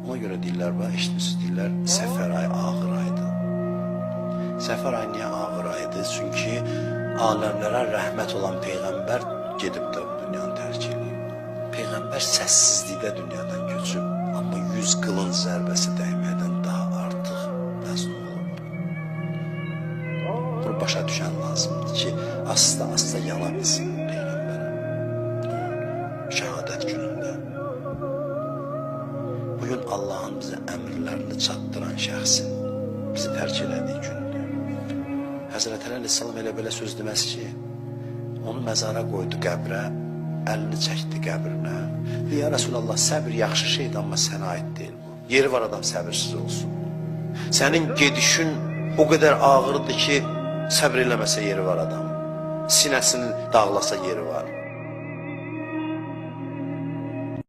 Ona görə deyirlər, bax, eşitmişsiniz, deyirlər, səfər ayı ağır aydır. Səfər ayı niyə ağır aydır? Çünki aləmlərə rəhmət olan Peyğəmbər gedib də bu dünyanı tərk eləyib. Peyğəmbər səssizlikdə dünyadan köçüb, amma 100 qılınc zərbəsi dəyməkdən daha artıq məzlum olub. Bunu başa düşən lazımdır ki, asta-asta yana bilsin Peyğəmbərə. Şəhadət günündə. Bugün Allahın bizə əmrlərini çatdıran şəxsin bizi tərk elədiyi gündür. Həzrət Əli əleyhissalam elə belə söz deməz ki, onu məzara qoydu qəbrə, əlini çəkdi qəbrinə. Dedi, ya Rəsulallah, səbir yaxşı şeydir, amma sənə aid deyil bu. Yeri var adam səbirsiz olsun. Sənin gedişin o qədər ağırdır ki, səbr eləməsə yeri var adam. Sinəsini dağlasa yeri var.